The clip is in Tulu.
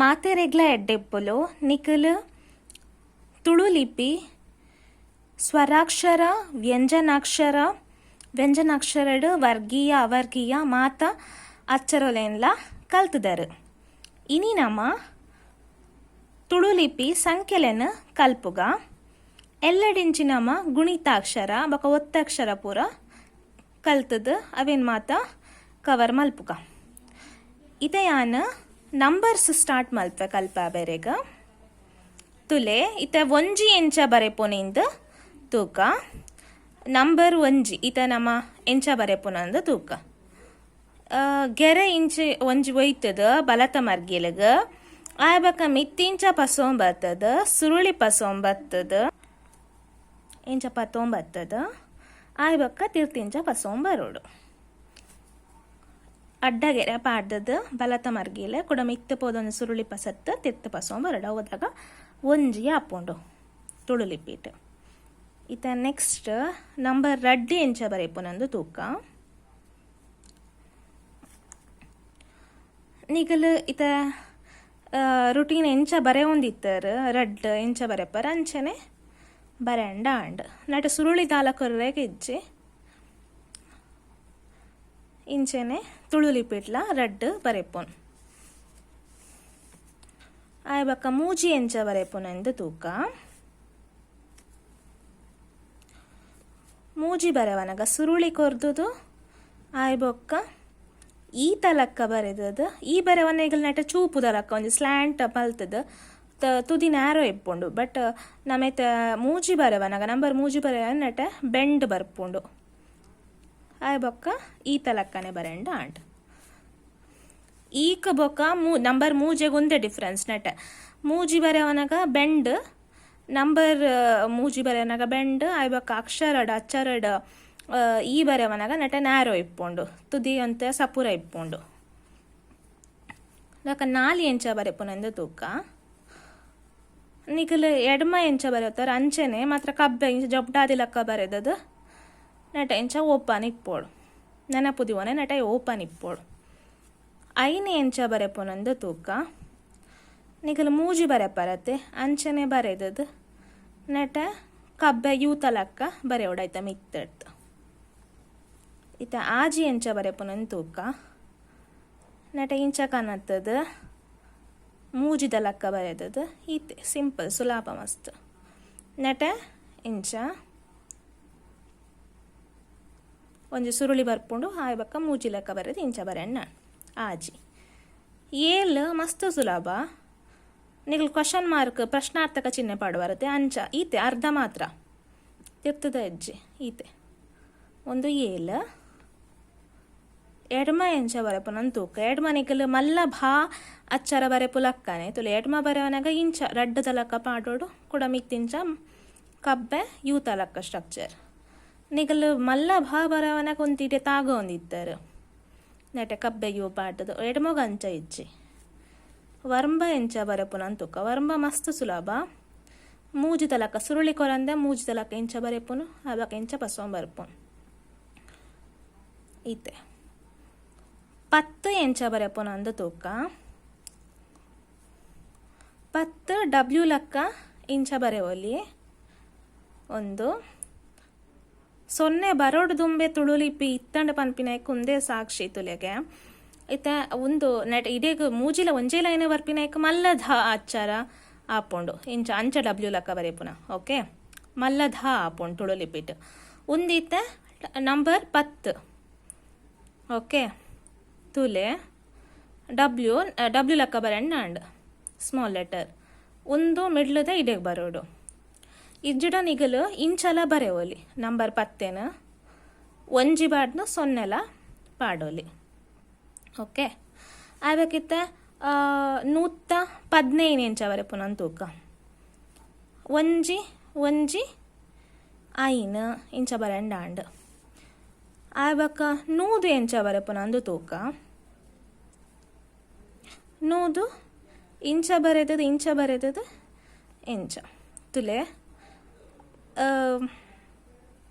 ಮಾತೆರೆಗ್ಲ ಎಡ್ಡೆಪ್ಪುಲು. ನಿಕುಲು ತುಳು ಲಿಪಿ ಸ್ವರಾಕ್ಷರ, ವ್ಯಂಜನಾಕ್ಷರ, ವ್ಯಂಜನಾಕ್ಷರಡ್ ವರ್ಗೀಯ, ಅವರ್ಗೀಯ ಮಾತ ಅಚ್ಚರೊಲೆನ್ಲ ಕಲ್ತ್ದರ್. ಇನಿ ನಮ ತುಳು ಲಿಪಿ ಸಂಖ್ಯೆಲೆನ್ ಕಲ್ಪುಗ. ಎಲ್ಲೆಡಿಂಚಿ ನಮ ಗುಣಿತಾಕ್ಷರ ಬೊಕ ಒತ್ತಕ್ಷರ ಪೂರ ಕಲ್ತ್ದ್ ಅವೆನ್ ಮಾತ ಕವರ್ ಮಲ್ಪುಗ. ಇತ್ತೆ ಯಾನ್ ನಂಬರ್ಸ್ ಸ್ಟಾರ್ಟ್ ಮಲ್ಪೆ ಕಲ್ಪಾವೆರೆಗ್. ತುಲೆ ಇತ್ತೆ ಒಂಜಿ ಎಂಚ ಬರೆಪುನಿಂದ್ ತೂಕ. ನಂಬರ್ ಒಂಜಿ ಇತ್ತೆ ನಮ ಎಂಚ ಬರೆಪುನಂದ್ ತೂಕ. ಗೆರೆ ಇಂಚಿ ಒಂಜಿ ಒಯ್ತುದು ಬಲತ ಮರ್ಗಿಲುಗ್ ಆಯ ಬೊಕ ಮಿತ್ತಿಂಚ ಪಸೊಂಬತ್ತುದು ಸುರುಳಿ ಪಸೊಂಬತ್ತುದು ಇಂಚ ಪತೊಂಬತ್ತುದು ಆಯ ಬೊಕ ತಿರ್ತಿಂಚ ಪಸೊಂಬರೊಡು. ಅಡ್ಡಗೆರೆ ಪಾಡ್ದದ್ ಬಲತ ಮರ್ಗಿಲ್ ಕುಡ ಮಿತ್ತ್ ಪೋದೊಂದು ಸುರುಳಿ ಪಸತ್ ತಿರ್ತ್ ಪಸೊಂಬರೊಡು ಅವುದಾಗ ಒಂಜಿ ಆಪುಂಡು ತುಳು ಲಿಪಿಟ್. ಇತ್ತೆ ನೆಕ್ಸ್ಟ್ ನಂಬರ್ ರಡ್ಡ್ ಎಂಚ ಬರೆಪುನಂದ್ ತೂಕ. ನಿಗಲ್ ಇತ್ತೆ ರುಟೀನ್ ಎಂಚ ಬರೆವೊಂದಿತ್ತರ್ ರಡ್ಡ್ ಎಂಚ ಬರೆಪರ್ ಅಂಚನೆ ಬರೆಂಡ ಆಂಡ್. ನಟ ಸುರುಳಿ ದಾಲ ಕೊರ್ರೆಗ್ ಇಜ್ಜಿ. ಇಂಚೆನೆ ತುಳು ಲಿಪಿಟ್ಲ ರಡ್ಡ್ ಬರೆಪುನ್. ಆಯ ಬೊಕ್ಕ ಮೂಜಿ ಎಂಚ ಬರೆಪುನೆಂದ್ ತೂಕ. ಮೂಜಿ ಬರೆವನಗ ಸುರುಳಿ ಕೊರ್ದುದು ಆಯ್ ಬೊಕ್ಕ ಈ ತಲಕ್ಕ ಬರೆದದ್ ಈ ಬರೆವನ ನಟ ಚೂಪುದ ಲಕ್ಕ ಒಂಜಿ ಸ್ಲ್ಯಾಂಟ್ ಮಲ್ತುದು ತುದಿ ನ್ಯಾರೋ ಇಪ್ಪುಂಡು ಬಟ್ ನಮೇತ ಮೂಜಿ ಬರೆವನಗ ನಂಬರ್ ಮೂಜಿ ಬರೆವನ ನಟ ಬೆಂಡ್ ಬರ್ಪುಂಡು. ಆಯ್ ಬೊಕ್ಕ ಈ ತಲಕ್ಕನೆ ಬರೆಂಡ ಆಂಡ್. ಈಕ್ ಬೊಕ್ಕ ನಂಬರ್ ಮೂಜೆಗ್ ಒಂದೇ ಡಿಫರೆನ್ಸ್ ನೆಟೆ ಮೂಜಿ ಬರೆವನಗ ಬೆಂಡ್ ನಂಬರ್ ಮೂಜಿ ಬರೆವನಗ ಬೆಂಡ್ ಆಯ್ ಬೊಕ್ಕ ಅಕ್ಷರಡ್ ಅಚ್ಚರಡ್ ಈ ಬರೆವನಗ ನೆಟೆ ನ್ಯಾರೋ ಇಪ್ಪುಂಡು ತುದಿ ಒಂತೆ ಸಪುರ ಇಪ್ಪುಂಡು. ಬೊಕ ನಾಲ್ ಎಂಚ ಬರೆಪುನೆಂದ್ ತೂಕ. ನಿಕುಲು ಎಡ್ಮ ಎಂಚ ಬರೆವತರ್ ಅಂಚನೆ ಮಾತ್ರ ಕಬ್ಬೆ ಇಂಚ ಜೊಪ್ಡಾದಿ ಲಕ್ಕ ಬರೆದದ್ ನೆಟೆ ಇಂಚ ಓಪನ್ ಇಪ್ಪೊಡು. ನೆನಪು ದೀವೊನೆ ನೆಟೆ ಓಪನ್ ಇಪ್ಪೊಡು. ಐನ್ ಎಂಚ ಬರೆಪುನಂದ್ ತೂಕ. ನಿಕುಲು ಮೂಜಿ ಬರೆಪರತೆ ಅಂಚನೆ ಬರೆದದ್ ನೆಟೆ ಕಬ್ಬೆ ಯೂತ ಲಕ್ಕ ಬರೆವೊಡು ಐತ ಮಿತ್ತಡ್ದ್. ಇತ್ತೆ ಆಜಿ ಎಂಚ ಬರೆಪುನಂದ್ ತೂಕ. ನೆಟೆ ಇಂಚ ಕನತದ್ ಮೂಜಿದ ಲಕ್ಕ ಬರೆದದ್ ಈತೆ ಸಿಂಪಲ್ ಸುಲಭ ಮಸ್ತ್. ನೆಟೆ ಇಂಚ ಒಂಜಿ ಸುರುಳಿ ಬರ್ಪುಂಡು ಆಯ್ ಬೊಕ್ಕ ಮೂಜಿ ಲೆಕ್ಕ ಬರೆದ್ ಇಂಚ ಬರೆಣ್ಣ ಆಜಿ. ಏಲ್ ಮಸ್ತ್ ಸುಲಭ. ನಿಕುಲು ಕ್ವಶನ್ ಮಾರ್ಕ್ ಪ್ರಶ್ನಾರ್ಥಕ ಚಿಹ್ನೆ ಪಾಡುವರತೆ ಅಂಚ ಈತೆ ಅರ್ಧ ಮಾತ್ರ ತಿರ್ತದ ಹೆಜ್ಜೆ ಈತೆ ಒಂದು ಏಲ್. ಎಡ್ಮ ಎಂಚ ಬರೆಪುನಂದ್ ತೂಕ. ಎಡ್ಮ ನಿಕುಲು ಮಲ್ಲ ಭಾ ಅಚ್ಚರ ಬರೆಪುಲಕ್ಕನೆ ತುಲೆ ಎಡ್ಮ ಬರೆವನಗ ಇಂಚ ರಡ್ಡ್ ದ ಲಕ್ಕ ಪಾಡೊಡು ಕುಡ ಮಿತ್ತ್ ಇಂಚ ಕಬ್ಬೆ ಯೂತ ಲಕ್ಕ ಸ್ಟ್ರಕ್ಚರ್. ನಿಕುಲು ಮಲ್ಲ ಭಾ ಬರೆವನಗ ಒಂತಿಡೆ ತಾಗೊಂದಿತ್ತರ್ ನೆಟೆ ಕಬ್ಬೆ ಯೂ ಪಾಡ್ದ್ ಎಡ್ಮೊಗು ಅಂಚ ಇಜ್ಜಿ. ವರ್ಂಬ ಎಂಚ ಬರೆಪುನಂದ್ ತೂಕ. ವರ್ಂಬ ಮಸ್ತ್ ಸುಲಭ. ಮೂಜಿದ ಲಕ್ಕ ಸುರುಳಿ ಕೊರಂದೆ ಮೂಜಿದ ಲಕ್ಕ ಇಂಚ ಬರೆಪುನು ಅಬಕ ಇಂಚ ಪಸೊಂದು ಬರ್ಪುನು. ಈತೆ. ಪತ್ತ್ ಎಂಚ ಬರೆಪುನಂದ್ ತೂಕ. ಪತ್ತ್ ಡಬ್ಲ್ಯೂ ಲಕ್ಕ ಇಂಚ ಬರೆವೊಲಿ. ಒಂದು ಸೊನ್ನೆ ಬರೊಡು ದುಂಬೆ ತುಳು ಲಿಪಿ ಇತ್ತಂಡ್ ಪನ್ಪಿನೈಕ್ ಉಂದೇ ಸಾಕ್ಷಿ ತುಲೆಗೆ. ಇತ್ತೆ ಉಂದು ನೆಟ್ ಇಡೆಗ್ ಮೂಜಿಲ ಒಂಜೇ ಲೈನ್ ಬರ್ಪಿನೈಕ್ ಮಲ್ಲ ಧ ಅಚ್ಚರ ಆಪುಂಡು. ಇಂಚ ಅಂಚ ಡಬ್ಲ್ಯೂ ಲಕ್ಕ ಬರೆಪುನ ಓಕೆ ಮಲ್ಲ ಧ ಆಪುಂಡು ತುಳು ಲಿಪಿಟ್. ಉಂದು ಇತ್ತೆ ನಂಬರ್ ಪತ್ತ್ ಓಕೆ ತುಲೆ ಡಬ್ಲ್ಯೂ ಡಬ್ಲ್ಯೂ ಲಕ್ಕ ಬರೆಂಡ ಆಂಡ್ ಸ್ಮಾಲ್ ಲೆಟರ್. ಉಂದು ಮಿಡ್ಲ್ದ ಇಡೆಗ್ ಬರೊಡು. ಇಜ್ಜಿಡ ನಿಗಲು ಇಂಚಲ ಬರೆವೊಲಿ ನಂಬರ್ ಪತ್ತೆನ್ ಒಂಜಿ ಬಾಡ್ನ್ ಸೊನ್ನೆಲ ಪಾಡೊಲಿ. ಓಕೆ ಆಯ್ಬೆಕ್ ಇತ್ತೆ ನೂತ್ತ ಪದಿನೈನ್ ಎಂಚ ಬರೆಪುನಂದ್ ತೂಕ. ಒಂಜಿ ಒಂಜಿ ಐನ್ ಇಂಚ ಬರೆಂಡ ಆಂಡ್. ಆಯ್ ಬೊಕ್ಕ ನೂದು ಎಂಚ ಬರೆಪುನಂದ್ ತೂಕ. ನೂದು ಇಂಚ ಬರೆದದ್ ಇಂಚ ಬರೆದದ್ ಇಂಚ ತುಲೆ.